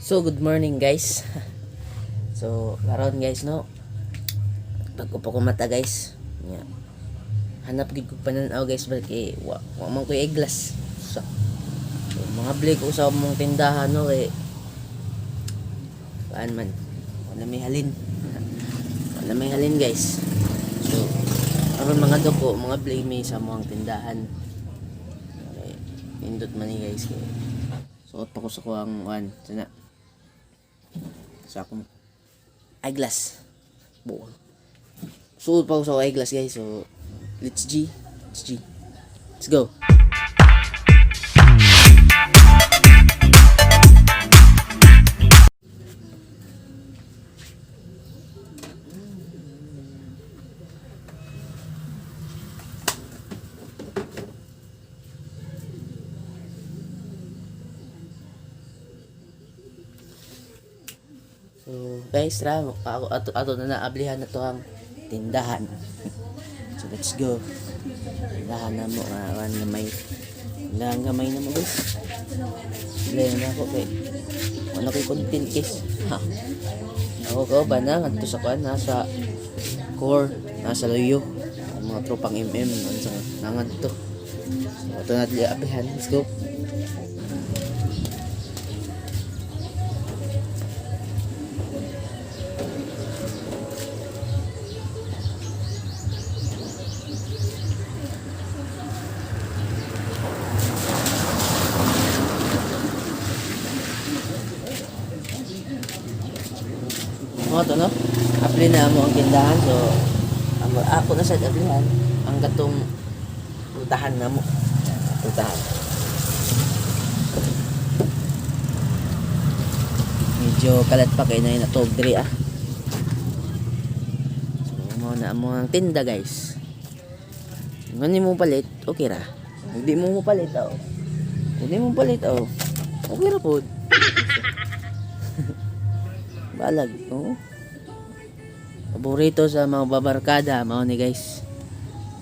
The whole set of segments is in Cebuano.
So, good morning, guys. So, karon, guys, no. Bago pa ko mata, guys. Nya. Hanap gid ko pananaw, guys, ba kay wa man ko'y eyeglass. So, mga bli ko sa mong tindahan, no, kay paan man. Wala may halin. Wala may halin, guys. So, karon mga doko, mga bli may sa mong tindahan. Okay. Nindot man ni, guys, kay suot pa ko sa kuang kuan sana sa akong eyeglass. Buo. Suot pa ko sa akong eyeglass, guys. So, let's G. Let's G. Let's go. So, guys, tara. Ako, ato, ato na naablihan na to ang tindahan. So, let's go. Tindahan na mo. Nga, gamay. Tindahan gamay na mo, guys. Bilhin na ako kay ano kay content, guys. Ha. Ako ko ba na ngadto sa kuan nasa core, nasa luyo. Ang mga tropang MM ano sa nangadto. So, ato na ablihan. Let's go. Mga to, no? Apply na mo ang tindahan. So, ang ako na sa ablihan, ang katong putahan na mo. Putahan. Medyo kalat pa kay na natog diri ah. So, mo na mo ang tinda, guys. Kung ano mo palit, okay ra. Kung di mo mo palit, oh. Kung di mo palit, oh. Okay ra pod. Balag, oh. Paborito sa mga babarkada, mao ni, guys.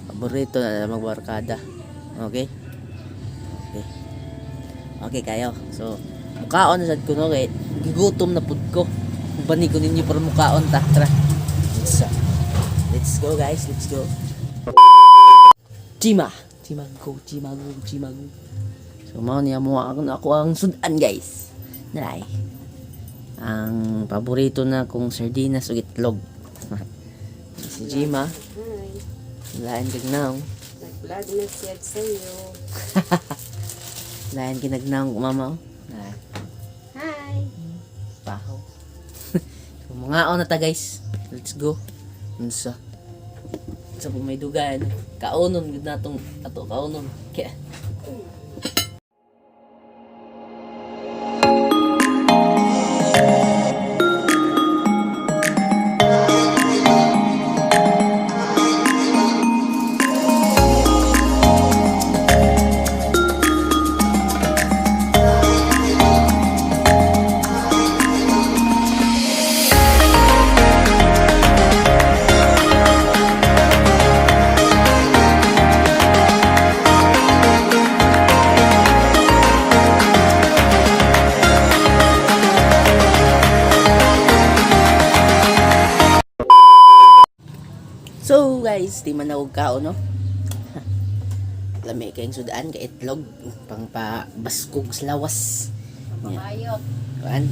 Paborito na sa mga barkada. Okay? Okay. Okay kayo. So, mukaon na sad ko, no, kay gigutom na pud ko. Bani ko ninyo para mukaon ta. Tara. Let's go, guys. Let's go. Chima. Chima go, chima go, chima go. So, mao niya mo ako ang sudan, guys. Naray. Ang paborito na kong sardinas ug itlog. Si Jima, Hi. lain kag naong. Nag-vlog na siya sa'yo. Lain kinagnaong ko, mama. Oh. Naray. Hi. Pahaw. So, mga na ta, guys. Let's go. Unsa? Sa po may dugaan. Kaonon gud na tong ato kaonon. Kaya So guys, di man ako kaon, no? Lami kayong sudaan kay itlog pang pabaskog sa lawas. Pababayot. Kuan?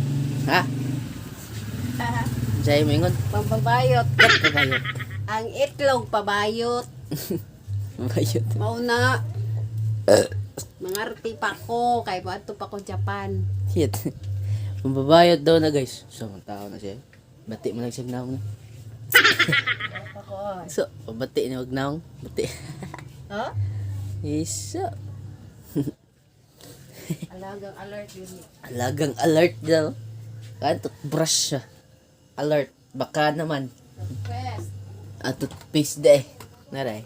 Ha? Jay mo ingon? Pababayot. Kat pabayot. Ang itlog pabayot. Pabayot. Mauna. Mangarti pa ko. Kay paadto pa ko Japan. Shit. Mababayot daw na, guys. So, ang tao na siya. Bati mo lang siya naong na. So, bati na wag naong. Bati. Huh? Isa. Alagang alert yun. Alagang alert daw. Kan toothbrush siya. Alert. Baka naman. Request. At toothpaste de. Naray.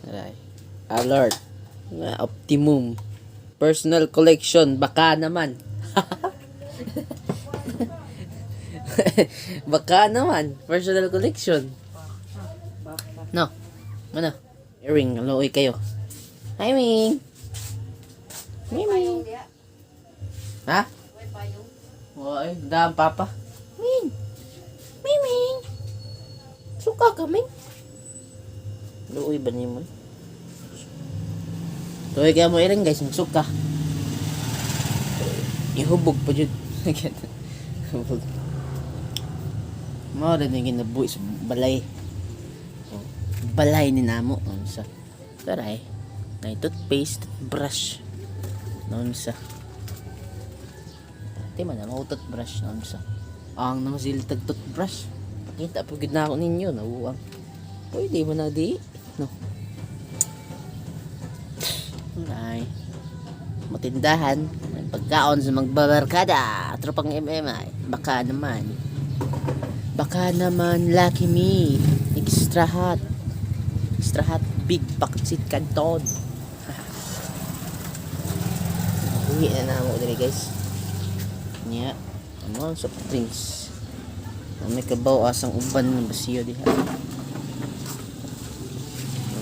Naray. Alert. Nga, Optimum. Personal collection. Baka naman. Baka naman. Personal collection. No. Ano? Earring. Luoy kayo. Hi, Ming. Ming, Ming. Ha? May payong. Wah, ay, daan papa. Ming! Ming, Ming! Suka ka, Ming? Luoy ba niyo mo? Tuloy kaya mo iring guys, magsuka. Ihubog pa dyan. Hubog. Mao rin yung ginabuhi sa balay. Oh, balay ni namo. Unsa. Taray. Nay toothpaste, toothbrush. Unsa. Di man na mo toothbrush unsa. Ang naman sila tag toothbrush. Pakita po gid na ako ninyo nawuang. Pwede mo na di. No. Ay. Matindahan. May pagkaon sa magbabarkada. Tropang MMI. Baka naman. Baka naman lucky me. Extra hot. Extra hot big pancit canton. Uwi na namo diri guys. Nya, ano ang soft drinks. May kabaw asang uban ng basiyo diha. Ano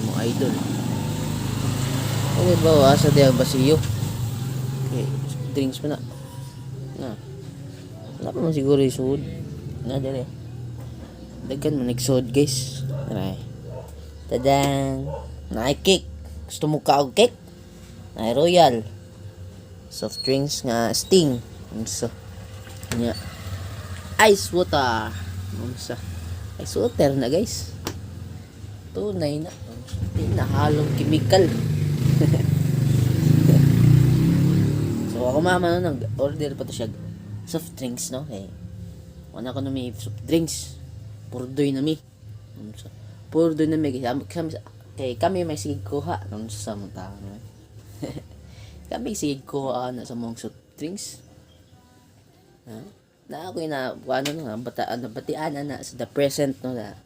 mo idol. Okay ba asa diha basiyo? Okay, soft drinks pa na. Na. Wala pa man siguro yung sud. Na dire. Daghan man nagsud guys. Aray. Tadang! Naay cake. Gusto mo ka og cake? Naay royal. Soft drinks nga Sting. Unsa? Nya. Ice water. Unsa? Ice water na guys. Tunay na. Di na halong chemical. So ako mama no, nag-order pa to siya soft drinks no. Eh. Wala ko na may soft drinks. Purdoy na mi. Unsa? Purdoy na mi kay kami, kay kami may sige kuha unsa sa mong tao no. Kami sige kuha na sa mong soft drinks. Ha? Na ako na ano no, bata ano batian na sa the present no na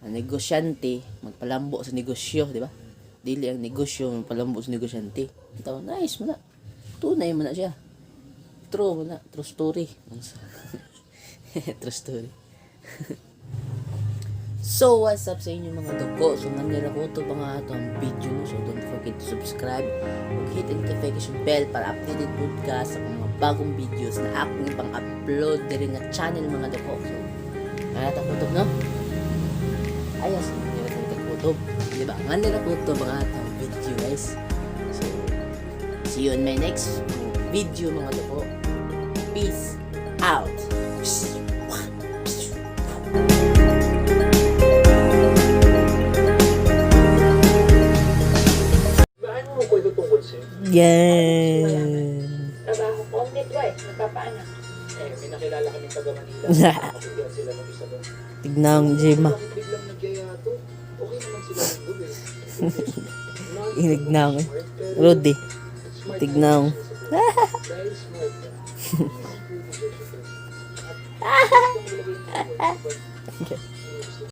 ang negosyante magpalambo sa negosyo, di ba? Dili ang negosyo magpalambo sa negosyante. Ito, nice mo na. Tunay mo na siya. True mo na. True story. True story. So, what's up sa inyo mga dugo? So, nandito ko ito pa nga ito ang video no? So, don't forget to subscribe ug hit the notification bell para updated po ka sa mga bagong videos na akong ipang-upload diri nga channel mga dugo. So, kaya ta kutob, no? Ayos, hindi ba tayo kutob? Di ba? Nga ko ito mga itong video guys. So, see you in my next video mga dugo. Peace out! Bahan mo ko ito tungkol sa'yo. Yeah! Trabaho ko, midwife, nagpapaanak. Eh, may nakilala kaming taga Manila. Nakapigyan sila ng isa doon. Tignang Gemma. Bakit biglang nagyaya to? Okay naman sila ng gulo eh. Inignang eh. Rudy. Smart Tignaw. na siya sa buhay. Dahil smart ka, easy to negotiate. At gusto mo ilagay yung words, but